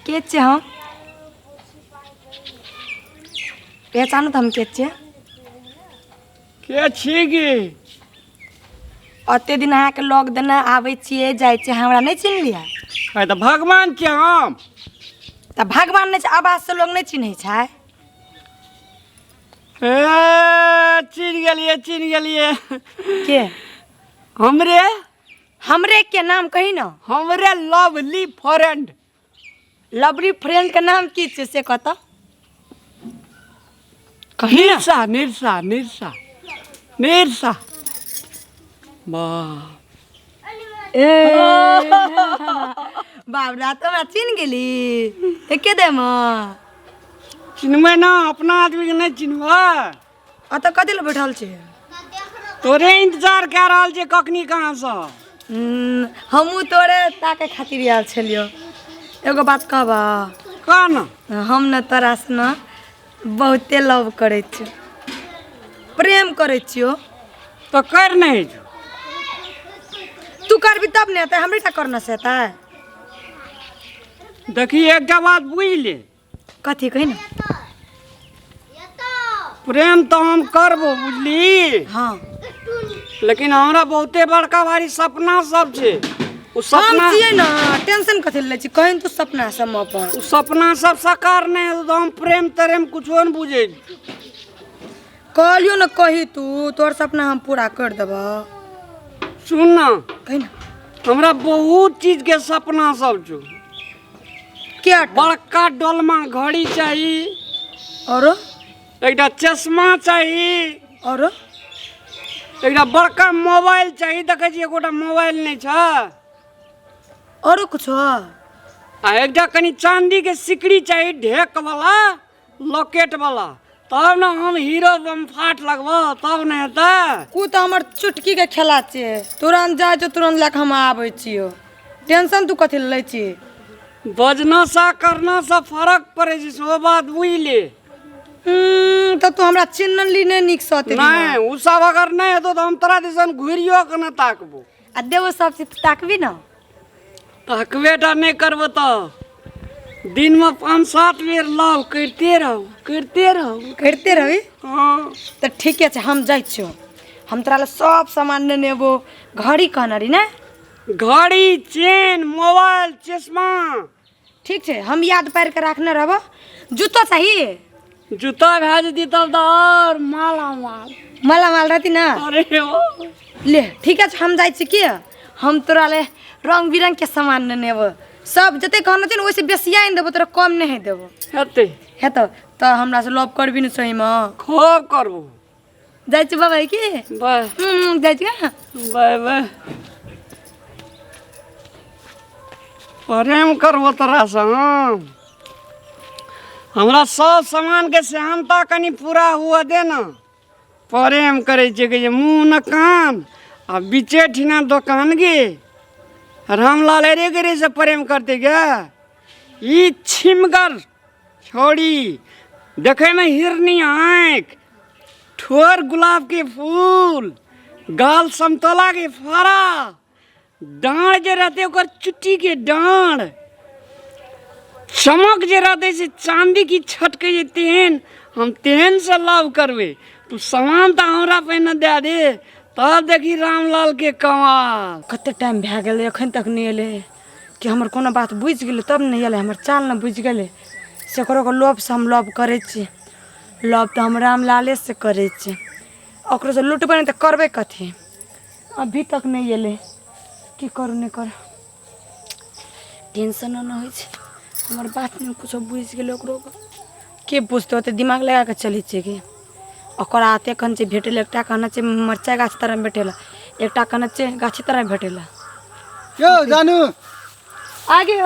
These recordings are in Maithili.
के छियै हम पहचानू तऽ हम के छियै के छी गे ओते दिन अहाँके लग देने आबै छियै जाइ छियै हमरा नहि चिन्हलियै आइ तऽ भगवान छियै हम तऽ भगवान नहि छै आवाजसँ लोक नहि चिन्है छै ए चिन्ह गेलियै चिन्ह गेलियै के हमरे हमरे के नाम कही ने हमरे लवली फ्रेंड लवली फ्रेंड के नाम की छै से कतऽ कही ने निरसा निरसा निरसा निरसा वाह ए बाप रे तो हमरा चिन्ह गेली एके देम चिन्हबै ना अपना आदमीके नहि चिन्हबै अतऽ कथी लए बैठल छी तोरे इंतजार कए रहल छियै कखनी कहाँसँ हमहूँ तोरे ताके खातिर आयल छलियौ एगो बात कहबऽ कह ने हम ने तोरासँ ने बहुते लव करै छियौ प्रेम करै छियौ तऽ कर नहि छौ तू करबी तब ने हेतै हमरे टा करना से हेतै देखी एकटा बात बुझि ले कथी कही ने प्रेम तऽ हम करबो बुझली हाँ लेकिन हमरा बहुते बड़का भारी सपना सब छै ओ हम सपना छियै ने टेंशन कथी लै छी कहीं तू सपना सब अपन ओ सपना सब साकार नहि हेतौ तऽ हम प्रेम तरेम कुछो नहि बुझै छी। कहलियौ ने कही तू तोहर सपना हम पूरा कर देबऽ सुन ना कही ने हमरा बहुत चीज के सपना सब छौ क्या बड़का डोलमा घड़ी चाही औरो एकटा चश्मा चाही औरो एकटा बड़का मोबाइल चाही देखै छी एकोटा मोबाइल नहि छै औरो कुछो आ एकटा कनि चांदी के सिकड़ी चाही ढेक वाला लॉकेट वाला तब ने हम हीरो बम फाट लगबो तब ने हेतै उ तऽ हमर चुटकी के खेला छियै तुरंत जाइ छौ तुरंत लए कऽ हम आबै छियौ टेंशन तू कथी लै छी बजना सा करना सा फर्क पड़ै छै सेहो बात बुझि ले तऽ तू हमरा चिन्हली नहि नीक सँ ओते दिना। नहि ओ सब अगर नहि हेतौ तऽ हम तोरा दिसन घुरियो के नहि ताकबो आ देबो सब चीज ताकबी ने ताकबे टा नहि करबो तऽ दिनमे 5-7 बेर लव करिते रहू करिते रहू करिते रहबी हँ तऽ ठीके छै हम जाइ छियौ हम तोरा लए सब सामान नेने एबो घड़ी कहने रही ने घड़ी चेन मोबाइल चश्मा ठीक छै हम याद पारि कऽ राखने रहबो जूतो चाही जूता भए जेती तब तऽ आओर माला माल माला माल रहती ना अरे ओ ले ठीक छै हम जाइ छी की हम तोरा ले रंग बिरंग के सामान नेने एबो सब जते कहने छै ने ओहिसँ बेसी आनि देबो तोरा कम नहि देबो हेतै हेतौ तऽ हमरा से लव करबी ने सहीमे खूब करबो जाइ छी बाबा की बाय जाइ छी का बाय बाय प्रेम करबो तोरासँ हम हमरा सब सामानके सेहनता कनि पूरा हुअ दे ने प्रेम करै छियै कहै छै मुँह न कान आ बीचे ठिना दोकान गे रामलाल अरे गे से प्रेम करते गे ई छिमगर छोड़ी देखैमे हिरनी आँखि ठोर गुलाब के फूल गाल समतोला के फड़ा डाँड़ जे रहतै ओकर चुट्टी के डाँड़ चमक जे रहतै से चांदी की छटकै जे तेहन हम तेहन से लव करबै तू सामान तऽ हमरा पहिने दए दे तब देखी रामलाल के कमाल कते टाइम भए गेलै एखन तक नहि एलै कि हमर कोनो बात बुझि गेलै तब ने एलै हमर चाल ने बुझि गेलै से ओकरो लोभसँ हम लव करै छी लव तऽ हम रामलालेसँ करै छी ओकरोसँ लुटबै नहि तऽ करबै कथी अभी तक नहि एलै की करू नहि करू टेंशन नहि होइ छै हमर बात नहि कुछो बुझि गेलै ओकरो के बुझतै ओते दिमाग लगा कऽ चलै छियै की ओकर आते कन छै भेटै लए एकटा कहने छै मरचाइ गाछ तरमे भेटै लए एकटा कहने छै गाछी तरमे भेटै लए यौ जानू आगे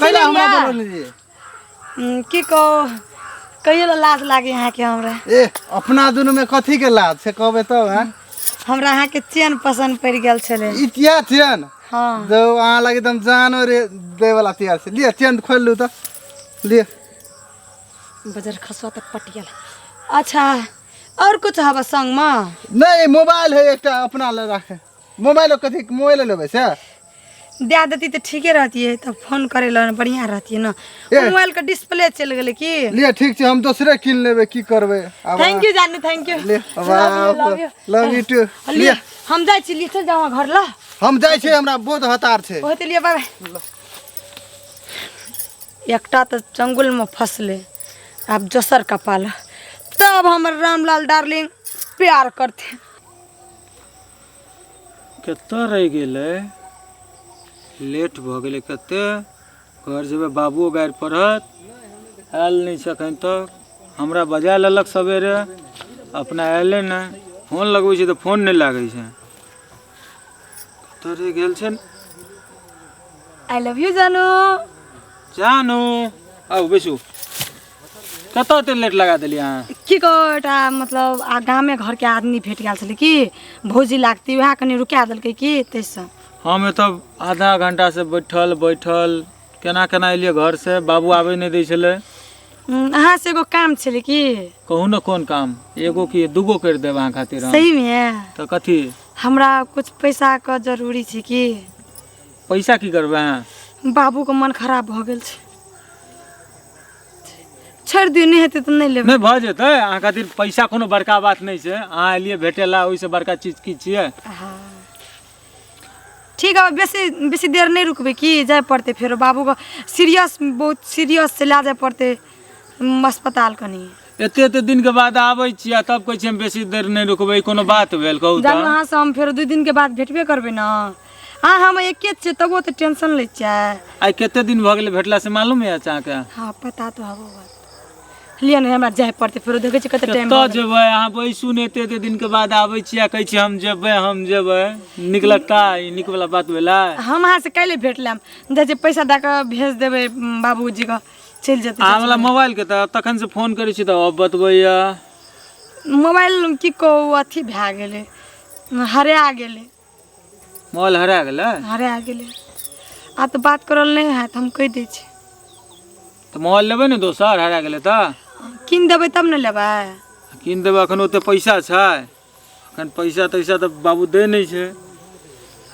कैला हमरा बोलौने रहियै की कहू कहियो लए लाज लागे अहाँके हमरा ए अपना दुनू में कथी के लाज से कहबै तब हैं हमरा अहाँके चेन पसन्द पड़ि गेल छलै ई किया चेन हँ जो अहाँ लग एकदम जानो रे दै वाला तैयार छै लिअ चेन खोलि लू तऽ लिअ बजर खसुआ तऽ पटि गेल अच्छा आओर कुछ हबऽ संगमे नहि मोबाइल है एकटा अपना लए राखे मोबाइल कथी मोबाइल लेबै से दए देती तऽ ठीके रहतियै तऽ फोन करै लए बढ़िआँ रहतियै ने ए। मोबाइलके डिस्प्ले चलि गेलै की लिअ ठीक छै हम दोसरे कीन लेबै की करबै आब thank you जानू thank you ले लव यू टू लिअ हम जाइ छी लिअ चल जाउ अहाँ घर ल हम जाइ छियै हमरा बहुत हतार छै होते लिअ बाय बाय एकटा तऽ चंगुलमे फसलै आब दोसर कपाल तब हमर रामलाल डार्लिंग प्यार करथिन कतऽ रहि गेलै लेट भऽ गेलै कते घर जेबै बाबुओ गारि पढ़त आयल नहि छै एखन तक हमरा बजा लेलक सवेरे अपना आयले नहि फोन लगबै छै तऽ फोन नहि लागै छै कतऽ रहि गेल छै I love you जानू जानू आउ बैसू कतऽ एते लेट लगा देलियै अहाँ की कहू एकटा मतलब आ गामे घरके आदमी भेट गेल छलै की भौजी लागती वएह कनि रुका देलकै की ताहिसँ हम एतऽ आधा घंटासँ बैठल बैठल केना केना एलियै घरसँ बाबू आबै नहि दै छलै अहाँसँ एगो काम छलै की कहू ने कोन काम एगो की दूगो करि देब अहाँ खातिर हम सहीमे तऽ कथी हमरा कुछ पैसाके जरूरी छै की पैसा की करबै अहाँ बाबूके मन खराब भऽ गेल छै छोड़ि दियौ नहि हेतै तऽ नहि लेबै नहि भऽ जेतै अहाँ खातिर पैसा कोनो बड़का बात नहि छै अहाँ एलियै भेटै ला ओहिसँ बड़का चीज की छियै हँ ठीक है बेसी बेसी देर नहि रुकबै की जाय पड़तै फेरो बाबूके सीरियस बहुत सीरियस से लए जाय पड़तै अस्पताल कनि एते एते दिनके बाद आबै छियै आ तब कहै छियै हम बेसी देर नहि रुकबै कोनो बात भेल कहू जानू तऽ अहाँसँ हम फेरो 2 दिनके बाद भेटबे करबै ने अहाँ हम एके छियै तबो तऽ टेंशन लै छियै आइ कते दिन भऽ गेलै भेटला से मालूम यऽ अहाँके हँ पता तो हबो बात लिअ ने हमरा जाय पड़तै फेरो देखै छियै कते टाइम कतऽ जेबै अहाँ बैसू ने एते एते दिनके बाद आबै छियै आ कहै छियै हम जेबै हम जेबै नीक लगता ई नीक वाला बात भेलै हम अहाँसँ काल्हि भेट लेब जाइ छियै पैसा दए कऽ भेज देबै बाबूजीके चलि जेतै अहाँ वाला मोबाइल के तऽ तखन से फोन करै छी तऽ अब बतबैया मोबाइल की कहू अथी भए गेलै हरा गेलै मोबाइल हरा गेलै हरा गेलै आब तऽ बात करल नहि हैत हम कहि दै छी तऽ मोबाइल लेबै ने दोसर हरा गेलै तऽ कीन देबै तब ने लेबै कीन देबै एखन ओते पैसा छै एखन पैसा तैसा तऽ बाबू दै नहि छै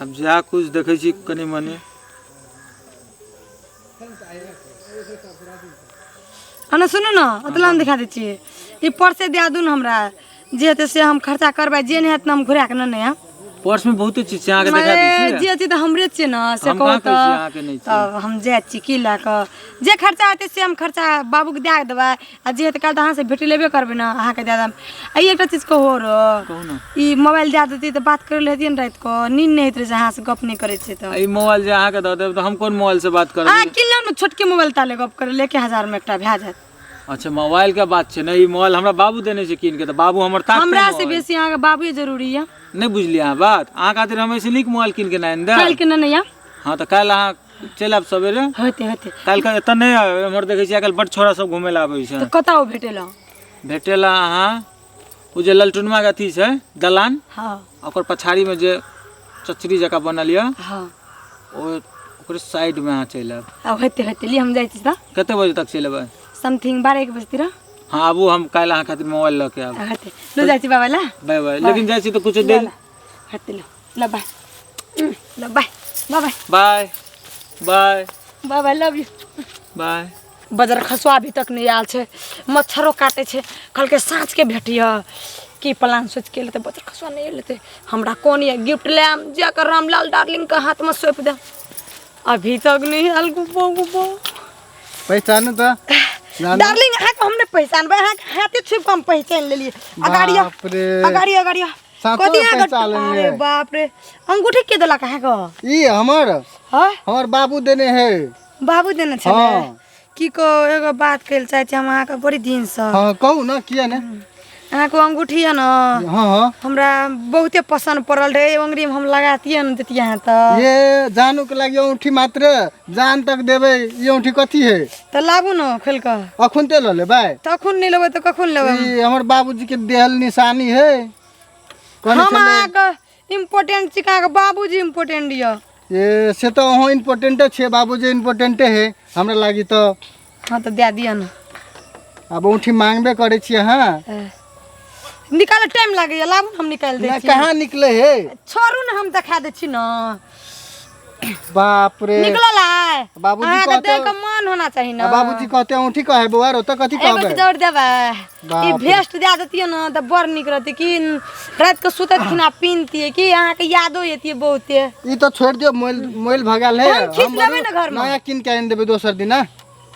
आब जएह किछु देखै छी कनि मनि अना सुनू ने ओतला हम दिखा दै छियै ई पर्से दए दू ने हमरा जे हेतै से हम खर्चा करबै जे नहि हेतै ने हम घुरा कऽ नेने आयब पर्स में बहुते चीज छै अहाँके देखा दै अरे, छी जे चीज तऽ हमरे छियै ने से हम कहू कहाँ कहै छियै तऽ अहाँके नहि छै तब हम जाइ छी की लए कऽ जे खर्चा हेतै से हम खर्चा बाबूके दए देबै आ जे हेतै काल्हि तऽ अहाँसँ भेट लेबे करबै ने अहाँके दए देब आ ई एकटा चीज कहू आरो कहू ने ई मोबाइल दए देतियै तऽ बात करै लए हेतियै ने राति कऽ नींद नहि होइत रहै छै अहाँसँ गप नहि करै छियै तऽ ई मोबाइल जे अहाँके दऽ देब तऽ हम कोन मोबाइल से बात करबै अहाँ किन लेब ने छोटके मोबाइल ताले गप करै लए 1000 मे एकटा भए जायत अच्छा मोबाइल के बात छै ने ई मोबाइल हमरा बाबू देने छै कीन के तऽ बाबू हमर ताकतै हमरा से मोबाइल। बेसी अहाँके बाबुए जरूरी यऽ नहि बुझलियै अहाँ बात अहाँ खातिर हम एहिसँ नीक मोबाइल कीन के नहि आनि देब काल्हि के नहि यऽ हँ तऽ काल्हि अहाँ चलि आयब सवेरे होते होते काल्हि के एतऽ नहि आयब एम्हर देखै छियै आइकाल्हि बड्ड छोरा सब घुमै लए आबै छै तऽ कतऽ ओ भेटेलहुँ भेटै लए अहाँ ओ जे ललटुनमा के अथी छै दलान हँ ओकर पछाड़ीमे जे चचरी जकाँ बनल यऽ हँ ओ ओकरे साइडमे अहाँ चलि आयब आब होते होते लिए हम जाइ छी तऽ कते बजे तक चलि अयबै समथिंग 12 1 बजे हँ आबू हम काल्हि अहाँ खातिर मोबाइल लऽ के आयब होते लो जाइ छी बाबा ला बाय बाय लेकिन जाइ छी तऽ कुछो दे होते लो ल बाय ल bye bye bye bye bye bye love you bye बजर खसुआ अभी तक नहि आयल छै मच्छरो काटै छै कहलकै साँझके भेटिह की प्लान सोचि के एलै तऽ बजर खसुआ नहि एलै तऽ हमरा कोन यऽ गिफ्ट लायब जाकऽ रामलाल डार्लिंगके हाथमे सौंपि देब अभी तक नहि आयल गुब्बो गुब्बो पहचानू तऽ जानू। डार्लिंग अहाँके हम नहि पहचानबै अहाँके हाथे छुपि कऽ हम पहचानि लेलियै अगाड़िया बाप रे। अगाड़िया अगाड़िया सातो कथी अहाँके पहचान लेलियै। अरे बाप रे अंगूठी के देलक अहाँके ई हमर हँ हमर बाबू देने है बाबू देने छलै हँ। की कहू एगो बात कहै लए चाहै छी हम अहाँके बड़ी दिनसँ हँ कहू ने किया ने अहाँके ओ अंगूठी यऽ ने हँ हँ हमरा बहुते पसन्द पड़ल रहै अंगुरीमे हम लगातियै ने देतियै अहाँ तऽ ये जानू के लागी औंठी मात्र जान तक देबै ई औंठी कथी है तऽ लाबू ने खोलि कऽ अखुन ते लऽ लेबै तखन नहि लेबै तऽ कखन लेबै ई हमर बाबूजी के देहल निशानी है कहने हम छलै अहाँके इम्पोर्टेंट छी अहाँके बाबूजी इम्पोर्टेंट यऽ ये से तऽ अहूँ इम्पोर्टेंटे छियै बाबूजी इम्पोर्टेंटे है हमरा लागी तऽ हँ तऽ दए दिअ ने आब औंठी मांगबे करै छियै अहाँ निकाले टाइम लागैया, लाबू ने हम निकालि दै नहि छी। कहाँ निकले हे? छोड़ू ने, हम देखा दै छी ने। बाप रे, निकलल है। बाबूजी अहाँके कहते- देख के मन होना चाही ने। आ बाबूजी कहते औंठी कहे बौआ रो, तऽ कथी एगो कहबै? जोड़ देबै। ई बाप रे। भेस्ट दए देतियै ने तऽ बड़ नीक रहतै कि राति के सुतैत खिना पिनतियै कि अहाँके यादो एतियै बहुते। ई तऽ छोड़ि दियौ, मोल मोल भऽ गेल है। हम खींच लेबै ने घरमे। नया कीन के आनि देबै दोसर दिना।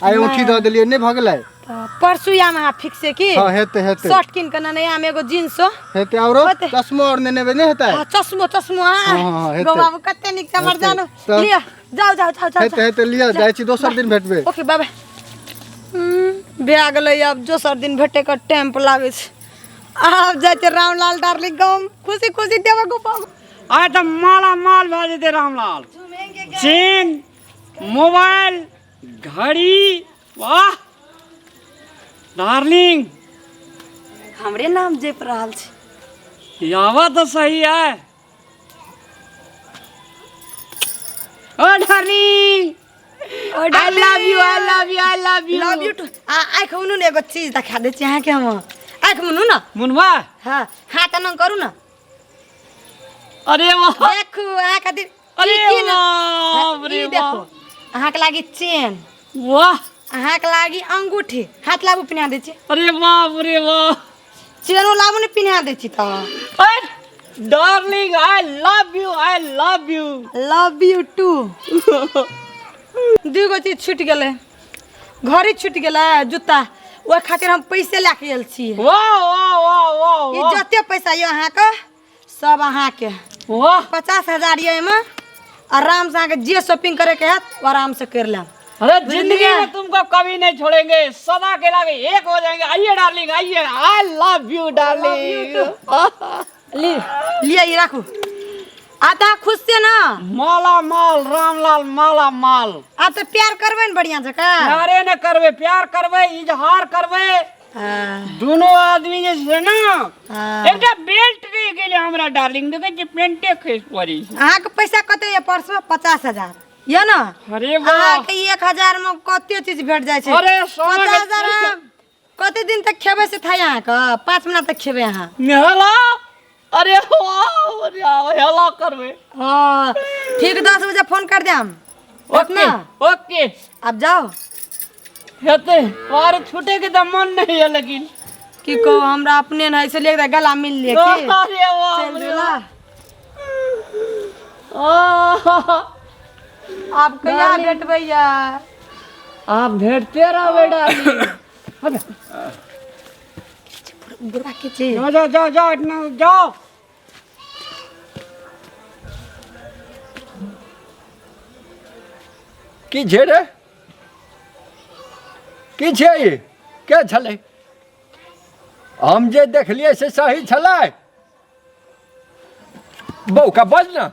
आइ औंठी दऽ देलियै, नहि भऽ गेलै? तऽ परसू आम अहाँ फिक्स है की? हँ, हेतै हेतै। शर्ट कीन के नेने आम, एगो जींसो हेतै। औरो होतै। चश्मो आओर नेने एबै, नहि हेतै? हाँ, चश्मो चश्मो। हाँ हाँ, हाँ, हेतै। गो बाबू, कते नीक छै हमर हेतै। जानो। तऽ- लिअ, जाउ जाउ जाउ जाउ। हेतै हेतै, लिअ, जाइ छी, दोसर दिन भेटबै। ओके, बाय बाय। भए गेलै, आब दोसर दिन भेटै के टाइम पर लागै छै। आब जाइ छै रामलाल डार्लिंग गाम, खुशी खुशी देबै गो बाबू। आइ तऽ माला माल भए जेतै रामलाल। चेन, मोबाइल, घड़ी, वाह डार्लिंग। हमरे नाम जपि रहल छै। आवा तो सही है। ओ darling, I love you, I love you, I love you. Love you too. आ आँखि मुनू ने, एगो चीज देखा दै छी अहाँके हम। आँखि मुनू ने। मुनवा। हाँ, हाथ एना करू ने। अरे वाह! देखू अहाँ खातिर अरे की की ने- बाप रे। ई देखू, अहाँके लागी चेन। वाह! अहाँके लागी अंगूठी। हाथ लाबू, पिन्हा दै छी। अरे बाप रे वाह! चेनो लाबू ने, पिन्हा दै छी तऽ। Darling, I love you, I love you. Love you too. दूगो चीज छूटि गेलै, घड़ी छूटि गेलै, जूता। ओहि खातिर हम पैसे लए के आयल छी। वाह वाह वाह वाह! ई वाह! जते पैसा यऽ अहाँके, सब अहाँके। वाह! 50,000 यऽ एहिमे। आरामसँ अहाँके जे शॉपिंग करैके हैत, ओ आरामसँ करि लेब। अरे, जिंदगी में तुमको कभी नहीं छोड़ेंगे, सदा के लागे एक हो जाएंगे। आइए डार्लिंग, आइए। I love you darling. ली लिअ, ई राखू। आ तऽ अहाँ खुश छियै ने? माला माल रामलाल, माला माल। आब तऽ प्यार करबै ने बढ़िआँ जकाँ? प्यारे ने करबे, प्यार करबे, इजहार करबे। हँ। दोनों आदमी जे छै ने। हँ। एकटा बेल्ट रहि गेलै हमरा डार्लिंग, देखै छियै पेंटे खसि पड़ै छै। अहाँके पैसा कते यऽ पर्समे? 50,000 यऽ ने? अरे वाह! अहाँके 1,000 मे कते चीज भेट जाइ छै। अरे सोना के 50,000 अहाँ कते दिन तक खेबै से थाई? अहाँके 5 महीना तक खेबै अहाँ। हेलो, अरे वाह, अरे हेलो करबै। हाँ ठीक, 10 बजे फोन कर देम। ओके। ना। ओके। अब जाओ। हेतै, और छूटे के तऽ मन नहीं है लेकिन। की कहू, हमरा अपने नहीं से लेके गला मिल लिए की। अरे वाह! चल देला। आह, आब कहिया भेटबै यार? आप भेटते रहबै डार्लिंग। बुढ़वा के छै। जाओ जाओ जाओ जाओ, इतना जाओ। की छै रे? की छै ई? के छलै? हम जे देखलियै से सही छलै? बौका, बज ने।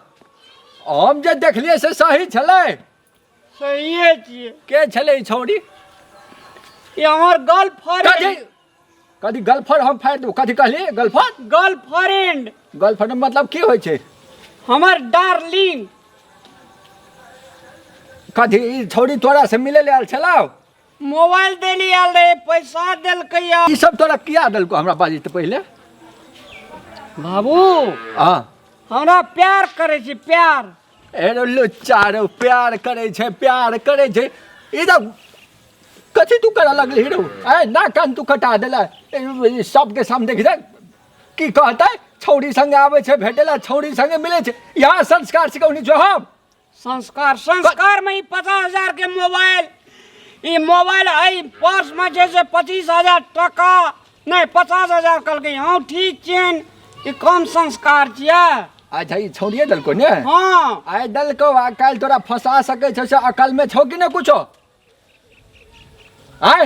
हम जे देखलियै से सही छलै? सहिए छियै। के छलै ई छौड़ी? ई हमर गर्लफ्रेंड। कथी कथी गर्लफ्रेंड? हम फाड़ि देबौ। कथी कहली, गर्लफ्रेंड? गर्लफ्रेंड। गर्लफ्रेंड मतलब की होइ छै? हमर डार्लिंग। कथी, ई छौड़ी तोरा से मिले ले आयल छलौ? मोबाइल देली आयल रहे, पैसा देलकै। ई सब तोरा किया देलको? हमरा बाजी तऽ पहिले। बाबू। हँ। हमरा प्यार करै छै, प्यार। ए रो लुच्चा रो, प्यार करै छै, प्यार करै छै। ई तऽ कथी तू करऽ लगली रो? ए ना कान तू कटा देला। ए, सबके सामने देखि दे, की कहतै? छौड़ी संगे आबै छै भेटै ला, छौड़ी संगे मिलै छै। यहाँ संस्कार सिखौनी छौ हम? संस्कार, संस्कार में ई 50,000 के मोबाइल, ई मोबाइल, एहि पर्स में छै से 25,000 टका, नहि, 50,000 कहलकै, औंठी, चेन, ई कम संस्कार छियै? अच्छा, ई छौड़िए देलको ने? हँ। आइ देलको आ काल्हि तोरा फंसा सकै छौ, से अकल में छौ कि नहि कुछो? आय,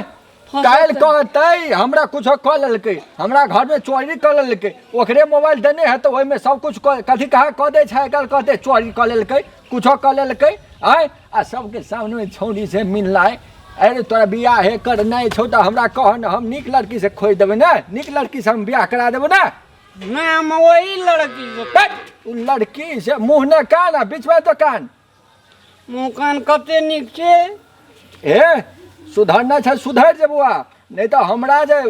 काल्हि कहतै हमरा कुछो कऽ लेलकै, हमरा घरमे चोरी कऽ लेलकै। ओकरे मोबाइल देने है तऽ ओहिमे सब कुछ कथी कहाँ कऽ दै छै। आइ काल्हि कहतै चोरी कऽ लेलकै, कुछो कऽ लेलकै। आय, आ सबके सामनेमे छौड़ी से मिलनाइ। अरे, तोरा बियाहे करनाइ छौ तऽ हमरा कह ने, हम नीक लड़की से खोजि देबै ने, नीक लड़की से हम बियाह करा देबै ने। नहि, हम वही लड़की से। हट, उ लड़की से मुँह ने कान आ बीचमे दोकान। मुँह कान कते नीक छै। ए, सुधरना छै, सुधरि जे बौआ, नहि तऽ हमरा जे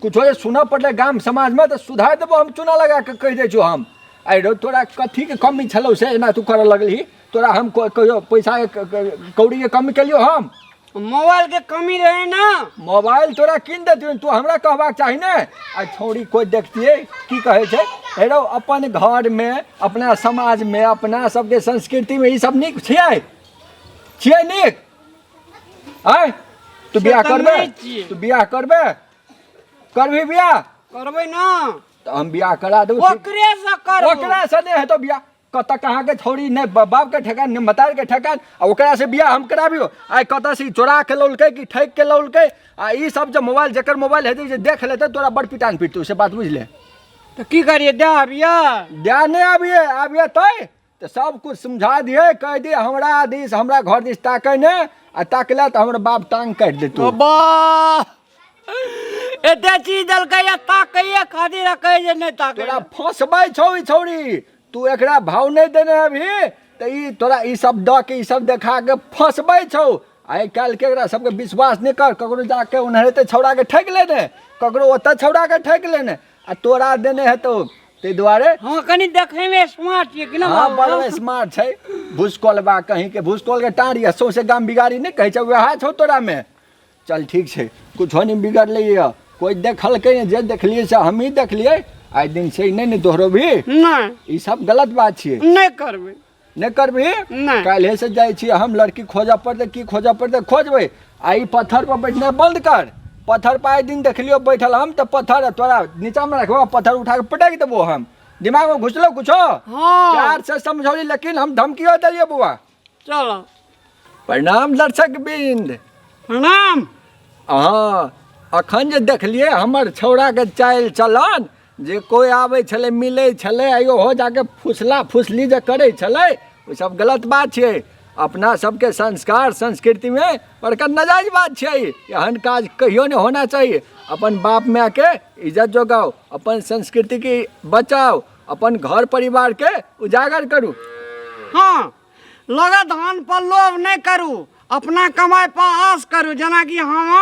कुछो जे सुनऽ पड़लै गाम समाजमे तऽ सुधारि देबो हम चूना लगा कऽ कहि दै छियौ हम। आइ रौ तोरा कथीके कमी छलौ से एना तू करऽ लगलही? तोरा हम कहियो पैसा कौड़ीके कमी केलियौ हम? मोबाइल के कमी रहे ना। मोबाइल तोरा कीन देतियौ, तू हमरा कहबाक चाही ने। आ छौड़ी कोइ देखतियै की कहै छै? हे रौ, अपन घरमे, अपना समाजमे, अपना सबके संस्कृतिमे ई सब नीक छियै? छियै नीक? आँय, तू बियाह से तऽ करबे? नहि छियै। तू बियाह करबे? करबही बियाह? करबै ना। तऽ हम बियाह करा देबौ। ओकरे से करबै। ओकरा से नहि हेतौ बियाह। कतऽ कहाँ के छौड़ी, नहि बाप के ठेकान, नहि मतार के ठेकान, आ ओकरा से बियाह हम कराबियो? आइ कतऽ से ई चोरा के लौलकै कि ठकि के लौलकै? आ ई सब जे मोबाइल, जकर मोबाइल हेतै जे देख लेतै, तोरा बड़ पिटान पिटतौ, से बात बुझि ले। तऽ की करियै, दए आबियै? दए नहि आबियै, आबियै तै तऽ सब कुछ समझा दियै, कहि दियै हमरा दिस, हमरा घर दिस ताकै नहि, आ ताकले तऽ हमर बाप टांग काटि देतौ। बाह, एते चीज देलकै या ताकैये खातिर आ कहै जे नहि ताकै। तोरा फंसबै छौ ई छौड़ी। तू एकरा भाव नहि देने अभी तऽ ई तोरा ई सब दऽ के, ई सब देखा के फंसबै छौ। आइ काल्हिके एकरा सबके विश्वास नहि कर। ककरो जाके ओनाहिते छौड़ाके ठकि लेने, ककरो ओतऽ छौड़ाके ठकि लेने, आ तोरा देने हेतौ, ताहि दुआरे। हँ, कनि देखैमे स्मार्ट छियै कि ना? हँ, बड़ स्मार्ट छै। भूसकोलबा कहींके, भूसकोलके टाँड़ी आ सौंसे गाम बिगाड़ी नहि कहै छै, वएह छौ तोरामे। चल ठीक छै, कुछो नहि बिगड़लै यऽ। कोइ देखलकै नहि, जे देखलियै से हमही देखलियै। आइ दिन से नहि ने दोहरेबही? नहि। ई सब गलत बात छियै। नहि करबै। नहि करबही? नहि। काल्हे से जाइ छियै हम, लड़की खोजऽ पड़तै, की खोजऽ पड़तै खोजबै। आ ई पत्थर पर बैठनाइ बन्द कर। पत्थर पर आइ दिन देखलियौ बैठल हम तऽ पत्थर तोरा नीचामे रखबो, पत्थर उठा कऽ पटकि देबो हम। दिमागमे घुसलो कुछो? हँ। प्यार से समझौली, लेकिन हम धमकियो देलियै बौआ। चलो। प्रणाम दर्शक बिंद। प्रणाम। अहाँ अखन जे देखलियै हमर छौड़ाके चालि चलन, जे कोइ आबै छलै, मिलै छलै, आ ओहो जाके फुसला फुसली जे करै छलै, ओ सब गलत बात छियै। अपना सबके संस्कार संस्कृतिमे बड़का नाजायज बात छै। एहन काज कहियो नहि होना चाही। अपन बाप मायके इज्जत जोगाउ, अपन संस्कृतिके बचाउ, अपन घर परिवारके उजागर करू। हँ, लगत धान पर लोभ नहि करू, अपना कमाइ पर आस करू। जेनाकि हम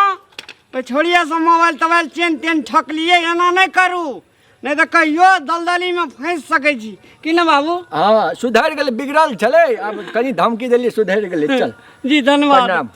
ओहि छोड़िएसँ मोबाइल तोबाइल चेन तेन ठकलियै, एना नहि करू, नहि तऽ कहियो दलदलीमे फँसि सकै छी कि ने बाबू? हँ, सुधरि गेलै। बिगड़ल छलै, आब कनि धमकी देलियै, सुधरि गेलै। चल जी, धन्यवाद। प्रणाम।